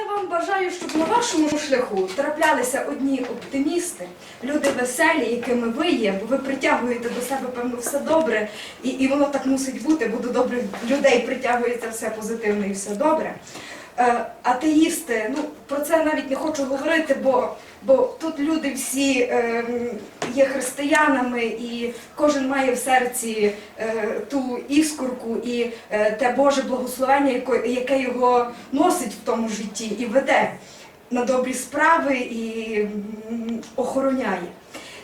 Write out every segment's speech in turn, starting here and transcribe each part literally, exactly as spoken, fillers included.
Вам бажаю, щоб на вашому шляху траплялися одні оптимісти, люди веселі, якими ви є, бо ви притягуєте до себе, певно, все добре, і, і воно так мусить бути, бо до добрих людей притягується все позитивне і все добре. Е, атеїсти, ну, про це навіть не хочу говорити, бо, бо тут люди всі ем, є християнами, і кожен має в серці е, ту іскорку і е, те Боже благословення, яке, яке його носить в тому житті і веде на добрі справи і м, охороняє.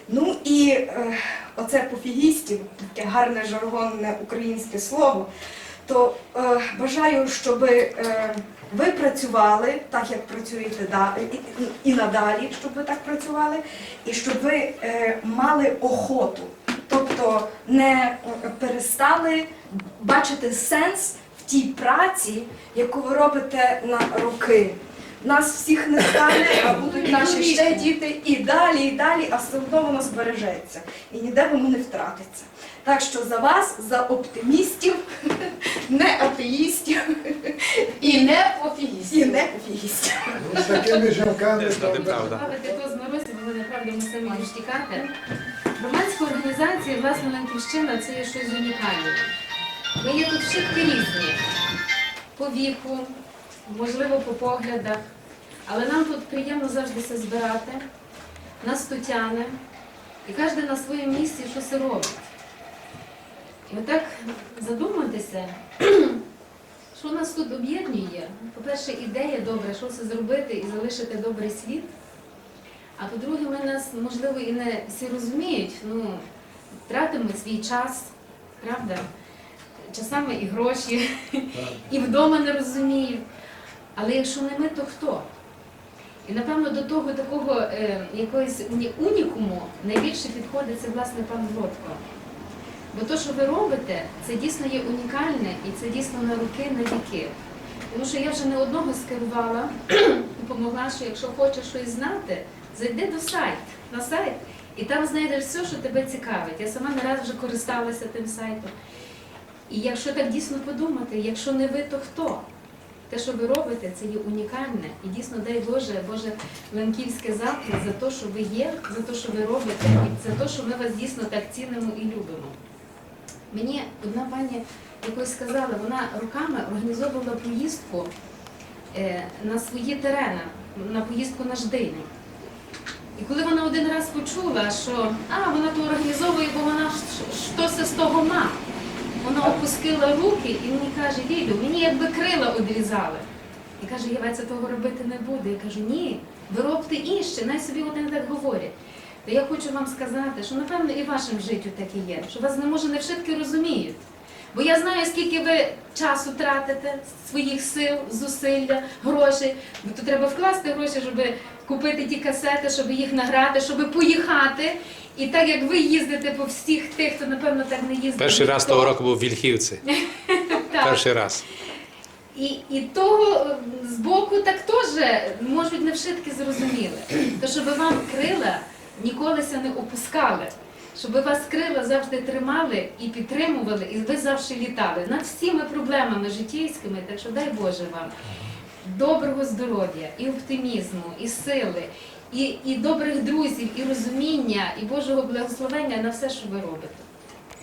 Ну і е, оце пофігістів, таке гарне жаргонне українське слово, то е, бажаю, щоб е, ви працювали так, як працюєте да, і, і, і надалі, щоб ви так працювали, і щоб ви е, мали охоту, тобто не е, перестали бачити сенс в тій праці, яку ви робите на роки. Нас всіх не стане, а будуть наші ще діти і далі, і далі, а все одно воно збережеться. І ніде воно не втратиться. Так що за вас, за оптимістів, не атеїстів І не пофігістів. і не пофігістів. З такими жінками Це там правда. Слухайте, то з морозів, бо ми направду мусимо втікати. Громадська організація, власне, Лемківщина — це є щось унікальне. Ми є тут всі різні. По віку, можливо, по поглядах. Але нам тут приємно завжди ся збирати, нас тут тяне. І кожен на своєму місці щось робить. І отак задуматися, що нас тут об'єднує. По-перше, ідея добра, що це зробити і залишити добрий слід. А по-друге, ми нас, можливо, і не всі розуміють, ну, тратимо свій час, правда? Часами і гроші, і вдома не розуміють. Але якщо не ми, то хто? І, напевно, до того такого е, якогось уні- унікуму найбільше підходить це, власне, пан Владко. Бо то, що ви робите, це дійсно є унікальне і це дійсно на роки, на віки. Тому що я вже не одного скерувала і помогла, що якщо хочеш щось знати, зайди до сайт, на сайт, і там знайдеш все, що тебе цікавить. Я сама не раз вже користалася тим сайтом. І якщо так дійсно подумати, якщо не ви, то хто? Те, що ви робите, це є унікальне. І дійсно, дай Боже, Боже, Лемківське завтра за те, що ви є, за те, що ви робите, і за те, що ми вас дійсно так цінимо і любимо. Мені одна пані якось сказала, вона роками організовувала поїздку е, на свої терени, на поїздку на Ждиню. І коли вона один раз почула, що а, вона то організовує, бо вона ш- ш- штось з того ма, вона опустила руки і мені каже: Лілю, мені якби крила одрізали. І каже: я, Ваця, того робити не буду. Я кажу: ні, ви робте іще, най собі вони так говорять. Та я хочу вам сказати, що, напевно, і в вашому житті так і є, що вас не може не вшитки розуміють. Бо я знаю, скільки ви часу тратите, своїх сил, зусилля, грошей. Бо то треба вкласти гроші, щоб купити ті касети, щоб їх награти, щоб поїхати. І так як ви їздите по всіх тих, хто, напевно, так не їздить. Перший раз того року був в Вільхівці. Так. Перший раз. І, і того е, збоку так теж можуть не вшитки зрозуміли. То, щоб вам крила ніколи ся не опускали, щоб вас крила завжди тримали і підтримували, і ви завжди літали над всіма проблемами житейськими. Так що дай Боже вам доброго здоров'я, і оптимізму, і сили, і, і добрих друзів, і розуміння, і Божого благословення на все, що ви робите.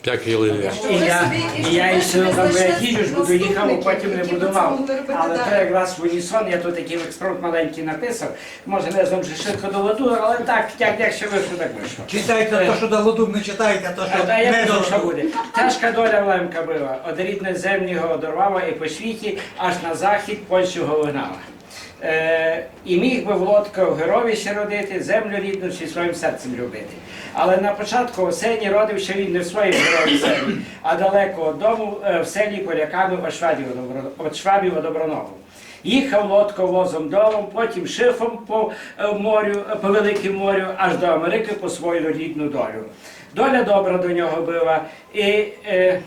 Дякую, Лілія. І я, і я і синок Андрія Дідюш буду їхав, а потім не будував. Але то якраз в унісон, я тут такий експромт маленький написав. Може, не зовсім швидко доведу, але так, як, як ще вийшло, так вийшло. Читайте то, що доведу, не читайте то, що... А я не кажу, що буде. Тяжка доля в Лемка была. Од рідної землі його одорвала і по світі аж на захід Польщу го вигнала. Е, і міг би Володько в Герові ся родити, землю рідну всім своїм серцем любити. Але на початку осені родив ся він не в своїм Герові селі, а далеко од дому, е, в селі поляками од швабів одобро-, од швабів одобранову. Їхав Володько возом долом, потім шифом по е, морю, по великому морю, аж до Америки по свою рідну долю. Доля добра до нього была, і е,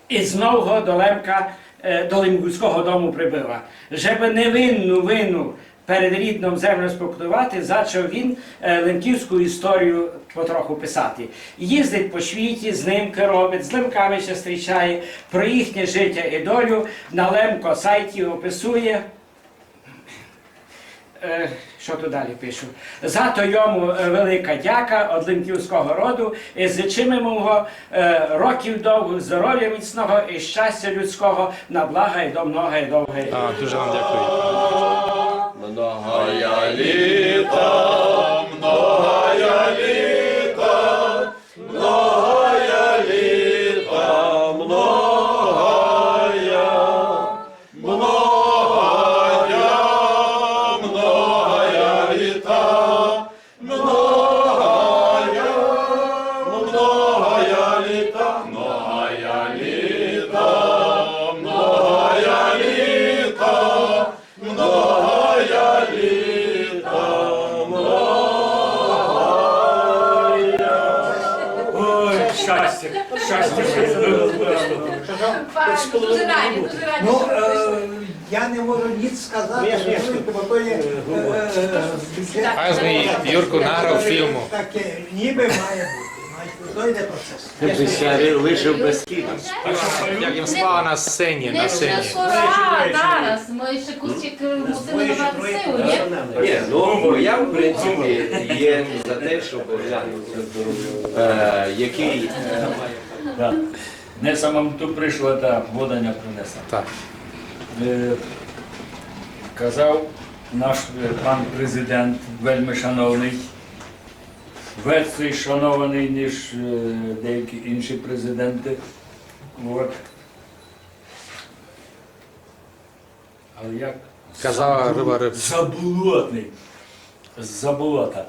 і знов го до Лемка, е, до Лемківського дому прибыла. Жебы невинну вину перед рідном землю спокутовати, зачав він е, лемківську історію потроху писати. Їздить по світі, знимкы робить, з Лемками ся зустрічає, про їхнє життя і долю на Лемко сайті описує. Е, што ту далі пишу? Зато йому, е, велика дяка од лемківского роду, і зичиме му го, е, років довгых, здоровя міцного і щастя людского на блага і до много і довго. А, дуже вам дякую. Многая літа, многая літа, многая літа, многая. Многая, многая літа, многая, многая літа, многая літа, многая літа, многая літа, многая. Ой, щастя, щастя. Файно, дуже раді, дуже раді, Ну, що ви прийшли. е, Я не можу ніч сказати, розумієте, бо то є, е, е, е, Аз ми Юрку награв філму. Таке, ніби має бути. Знаєте, то йде процес. Ти би ся лишив без кіно. Як им спала на сцені, на сцені. А, зараз, ми ще кусик, е, мусимо набрати силу, ні? Ні, ну, я, в принципі, є за те, щоб, е, який, е, Да. Днеса мам ту пришла, та вода ня принесла. Так. Е, казав наш, е, пан президент, вельми шановный, вецей шанованый, ніж, е, деякі інші президенты. От. Але як? Казала Забол-, Рыба Рыб. Заболотный. З Заболота.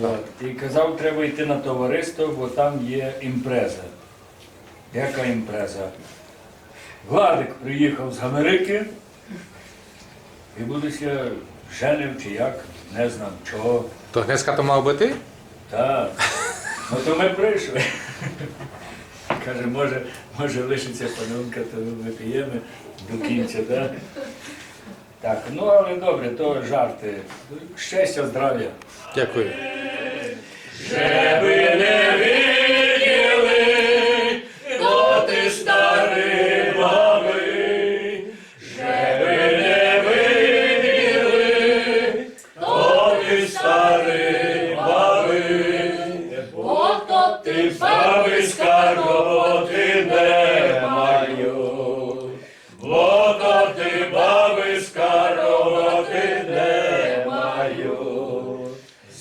Так. От. І казав, треба йти на товариство, бо там є імпреза. Яка імпреза? Владик приїхав з Америки і буде ся женив чи як, не знам чого. То днеска то мав быти? Так. Ну, то ми прийшли. Каже, може, може лишиться панонка, то ми п'єме до кінця, да? Так, ну, але добре, то жарты. Щастя, здравя. Дякую. Жебы не виділи, то ти старі бабы, Жебы не виділи, то ти старі бабы, бо то ти бабы скарбы не мають, бо то ти бабы скарбы не мають.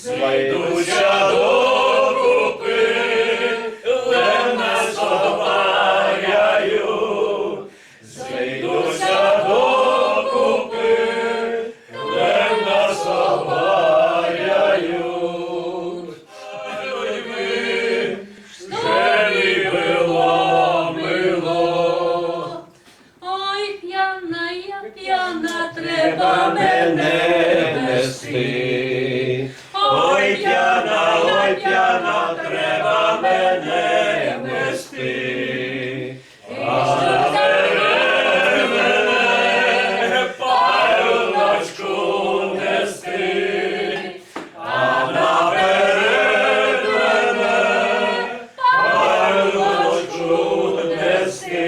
Зойдуся докупы, лем нас обаряють. Зойдуся докупы, лем нас обаряють. Ой, ми, же ми было мило. Ой, пяна, я пяна, треба мене нести. Ой, пяна, ой, пяна, треба мене нести. А наперед мене палюночку нести. А наперед мене палюночку нести.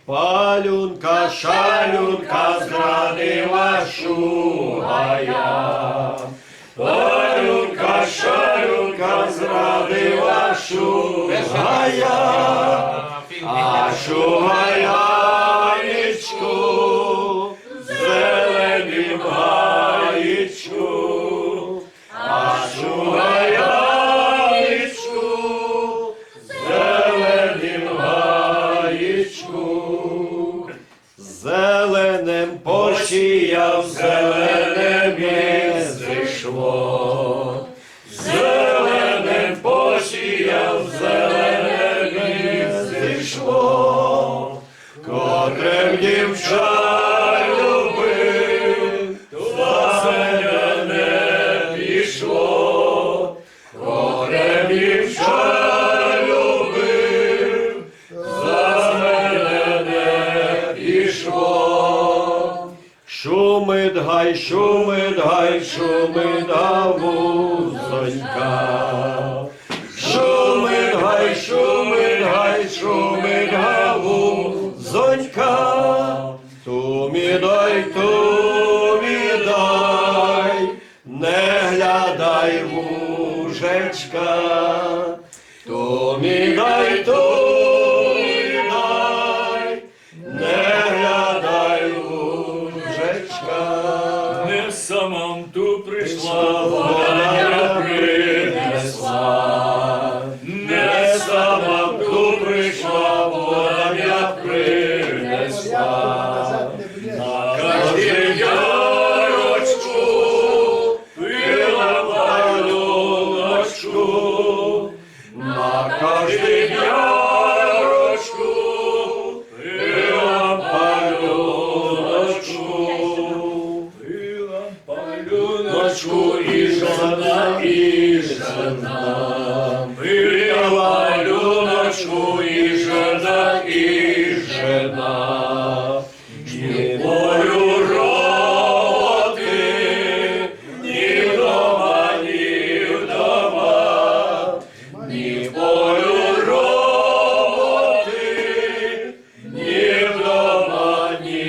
Палюнка, шалюнка зрадила шугая. Палюнка, шалюнка зрадила шугая. А шугая гаєчку в зеленім гаєчку. А шугая гаєчку в зеленім гаєчку. Зеленем посіяв, зеленем і зійшло. Зеленем посіяв, зеленем і зійшло. Котрем дівча любив, за мене не пішло. Котрем дівча любив, за мене не пішло. Шумить гай, шумить гай, шумить галузонька. Шумить гай, шумить гай, шумить галузонька. Ту ми дай, ту ми дай. Дай лужечка, то ми дай, то ми дай, не глядай, лужечка. Не сама ту пришла, вода мя принесла. Не сама ту пришла, вода мя принесла. На каждым ярочку пила палюночку, на каждым ярочку пила палюночку. Пила палюночку і жадна, і жадна. Пила палюночку і жадна, і жадна. Ні полю роботи, ні дома, ні вдома, ні полю роботи, ні вдома, ні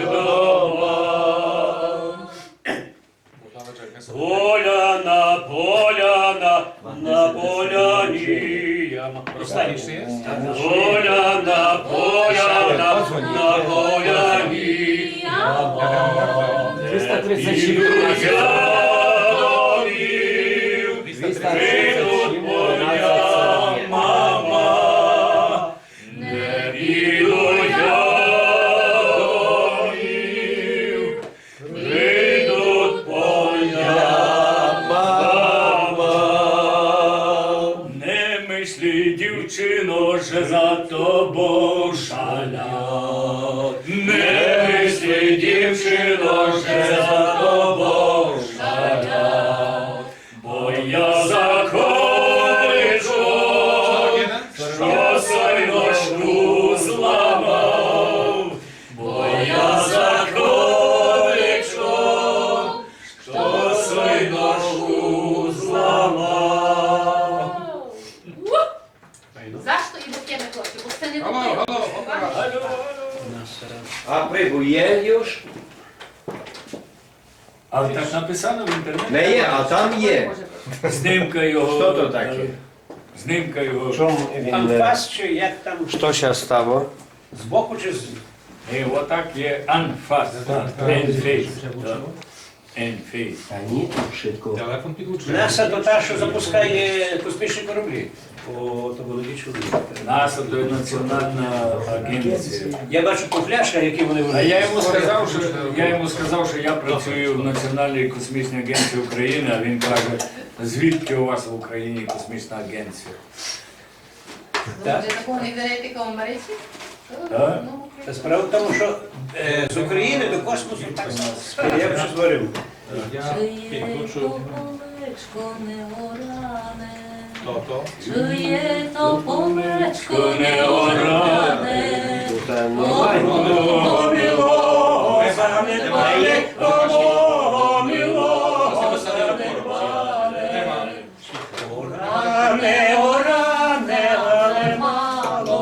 вдома. Поляна, поляна, на поляні. Поляна, поляна, на поляні. Триста тридцять шість. Піду я домів, прийдуть поля, мама. Не піду я домів, прийдуть поля, мама. Не мисли, дівчино, же за тобов шалять. Не мисли, дівчино, же за тобов шалять. Бо я за колечко, што сой ножку зламав, бо я за колечко, што сой ножку зламав. Зашто і бо тєме хлопці? Бо се не... Алло, алло, алло. А прибув є уж? А так написано в інтернеті? Не є, а там є. Знимка його. Што то таке? Знимка його. Чому він, е, анфас чи як там? Што ся стало? Збоку чи з... Ні, отак є анфас. Так, так. Енфейс. Так. Енфейс. Та ні, там швидко. Телефон підключений. НАСА то та, што запускає космічні кораблі. О, то молоді чоловіки. НАСА то є національна агенція. Я бачу по фляшках, які вони... А я йому сказав, що, я йому сказав, що я працюю в Національній космічній агенції України, а він каже: «Звідки у вас в Україні космічна агенція?» Так. Може, такого не берете, як в Америці? Так. Та справа в тому, що, е, з України до космосу так само. Я вже говорив. Я підключу. Чиє то полечко неоране? Хто то? Чиє то полечко неоране? Кому мило, занедбане, кому мило, занедбане. Оране, оране, але мало.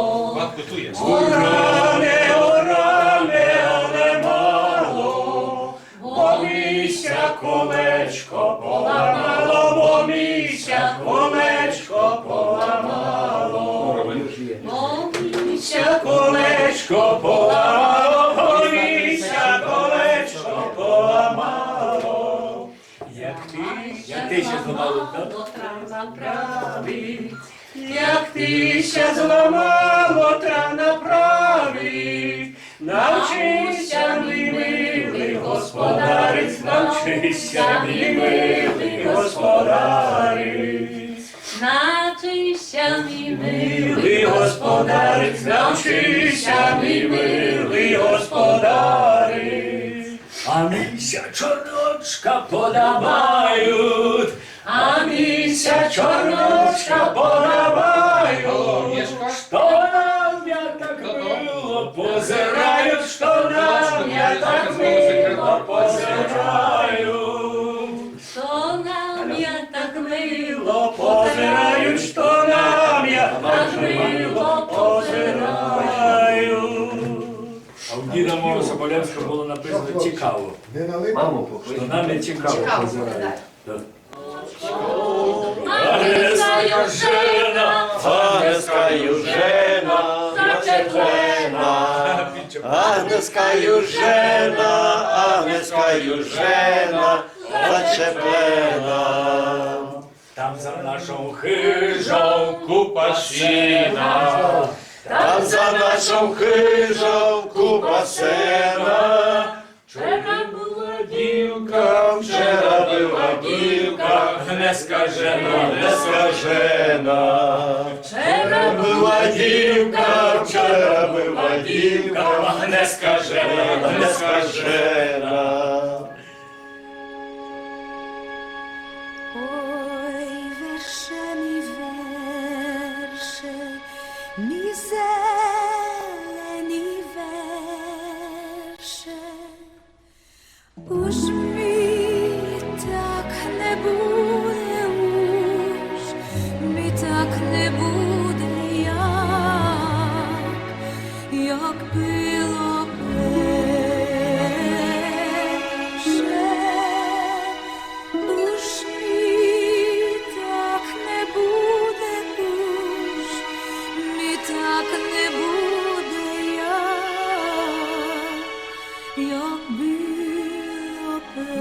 Оране, оране, але мало. Бо ми ся колечко поламало, бо ми ся колечко поламало. Бо ми ся колечко поламало, бо ми ся колечко поламало. Як ти, як ти ся зламало, так? Як ти ся зламало, тра направи. Навчи ся, мій милый господариць, навчи ся, мій милый господариць. Навчи ся, мій милый господариць, навчи ся, мій милый господариць. А ми ся чорночка подобають, а ми ся чорночка подобають. Што на мя так мило позирають, што на мя так мило позирають. Што на мя так мило позирають, што на мя так мило позирають. А у діда мого Соболевського було написано «цікаво». Мамо, што на мя цікаво позирають. Так. Агнеска южена, Агнеска южена, зачеплена. Агнеска южена, Агнеска южена, зачеплена. Там за нашом хыжом купа сіна. Там за нашом хыжом купа сіна. Вчера была дівка, вчера была дівка, днеска жена, днеска жена. Вчера была дівка, вчера была дівка, днеска жена, днеска жена. Ой, верше мій, верше, мій зелені верше. Уж мі так не буде, уж мі так не буде, як, як было перше. Уж мі так не буде, уж мі так не буде, як, як было перше.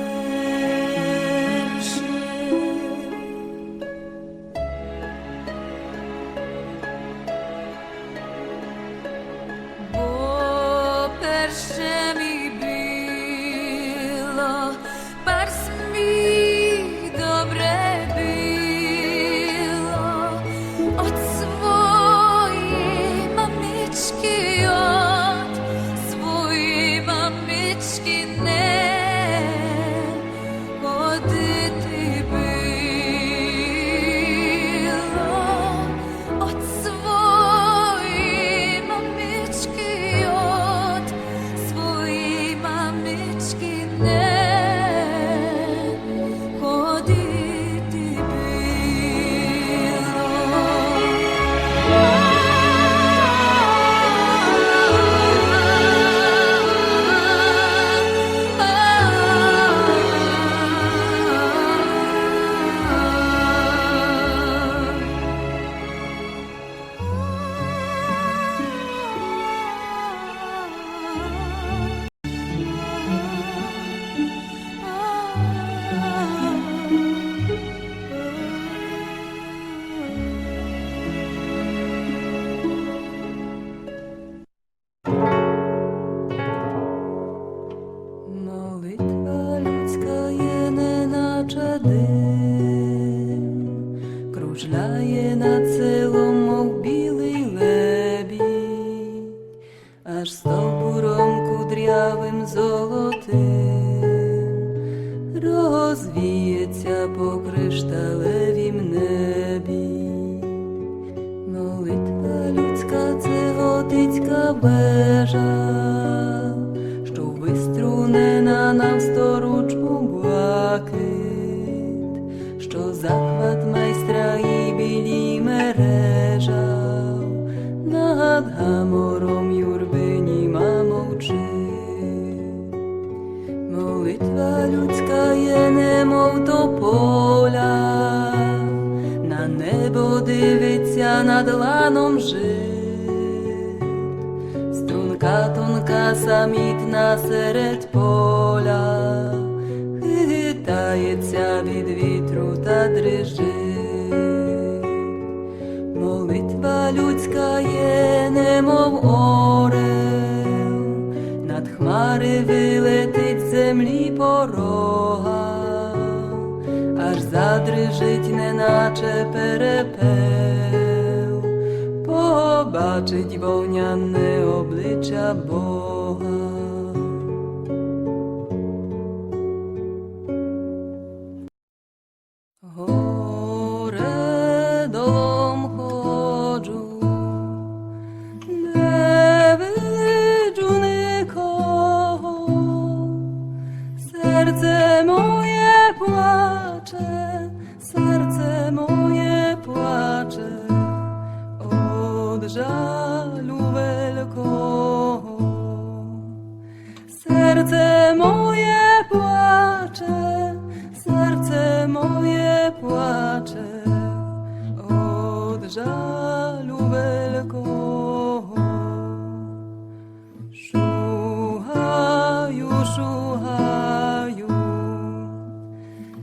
Бо перше мі было, барз мі добре было, од своєй мамичкы, од своєй мамичкы не ходити было. Од своєй мамичкы, од своєй мамичкы не ходити было. Молитва людська є неначе дым, кружляє над селом, мов білый лебідь, аж стовпуром кудрявым золотым розвіє ся по кришталевім небі. Молитва людська — це готицька вежа, што выструнена на сторучку блакит, што захват майстра і білі мережа над гамором юрбы німа мовчит. Молитва людська є немов тополя, на небо дивить ся, над ланом жит. Струнка тонка, самітна серед поля, хитає ся від вітру та дрижить. Молитва людська є немов орел, над хмары вылетить, землі порога, аж задрижить, неначе перепел, побачить вовняне облича Бога. Горы долом ходжу, не виджу никого. Серце моє плаче, серце моє плаче од жалю велького. Серце моє плаче, серце моє Плаче од жалю великого. Шугаю, шугаю,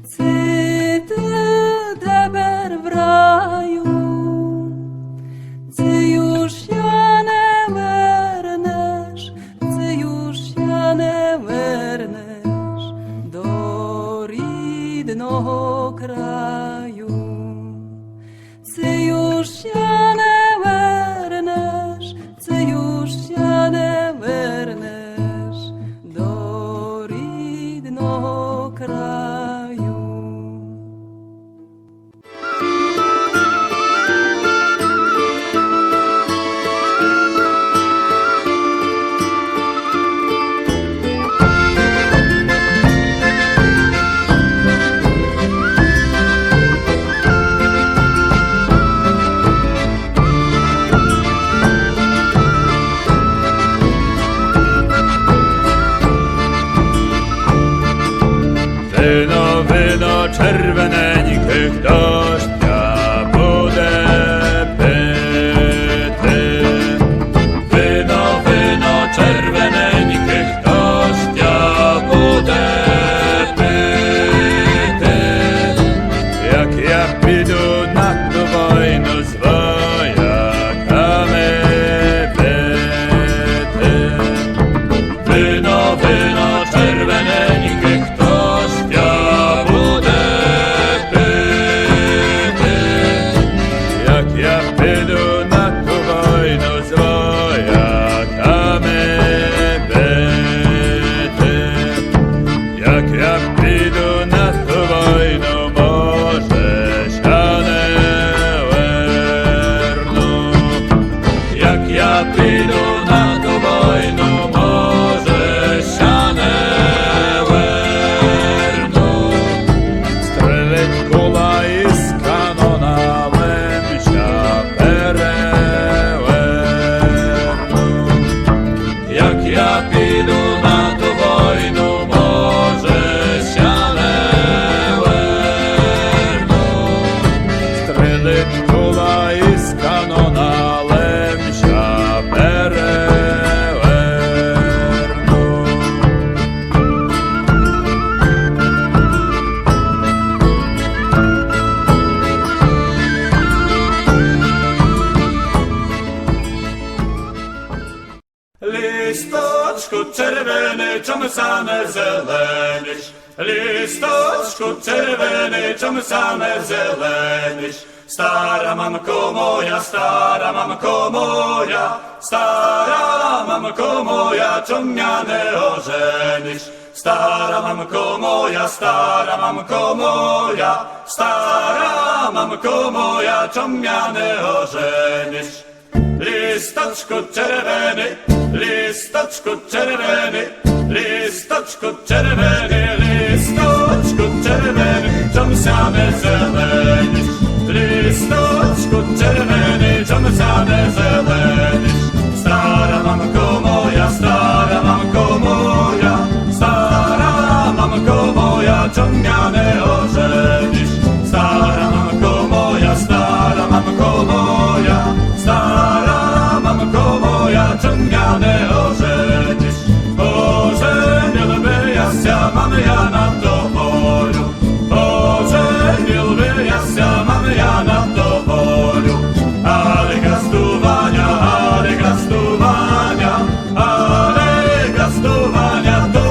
ци ты тепер в раю, ци юж ся не вернеш, ци юж ся не вернеш до рідного краю. Ци юж ся не вернеш, ци юж ся не вернеш до рідного краю. Вино, вино червененьке, хто ж тя буде пити? Вино, вино червененьке, хто ж тя буде пити? Як я піду на ту войну з вояками бити. Вино, вино червененьке, хто ж тя буде пити? Як я піду на ту войну з вояками бити? Як я піду на ту войну, може, ся не верну. Як я піду на ту войну, може, ся не верну. Стрелить кула із канона, лем ся переверну. Як я піду на ту войну, може, ся не верну. Стрелить кула із канона, лем ся переверну. Листочку червеный, чом ся не зелениш? Листочку червеный, чом ся не зелениш? Стара мамко моя, стара мамко моя, стара мамко моя, чом мя не ожениш? Стара мамко моя, стара мамко моя, стара мамко моя, чом мя не ожениш? Листочку червеный, листочку червеный, листочку червеный, листочку червеный, чом ся не зелениш? Листочку червеный, чом ся не зелениш? Стара мамко моя, стара мамко моя, стара мамко моя, чом мя не ожениш? Стара мамко моя, стара мамко моя, стара мамко моя, чом мя не ожениш? Оженил бы я ся, мам, я на тополю, оженил бы я ся, мам, я на тополю. Але гастуваня, але гастуваня, але гастуваня, то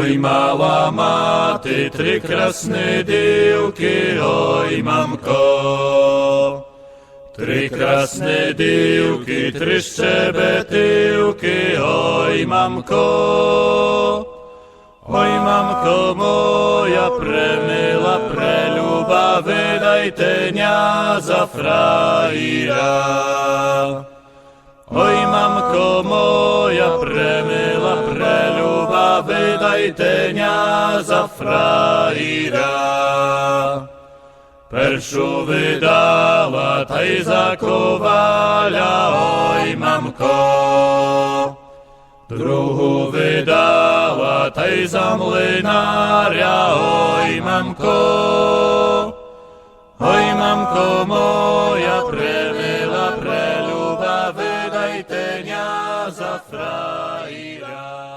Ой, мала мати, три красны дівкы, ой, мамко. Три красны дівкы, три щебетівкы, ой, мамко. Ой, мамко моя премила, прелюба, выдайте ня за фраєра. Ой, мамко моя премила, прелюба, выдайте ня за фраєра. Першу выдала тай за коваля, ой, мамко. Другу выдала тай за млинаря, ой, мамко. Ой, мамко моя премила, прелюба, выдайте ня за фраєра.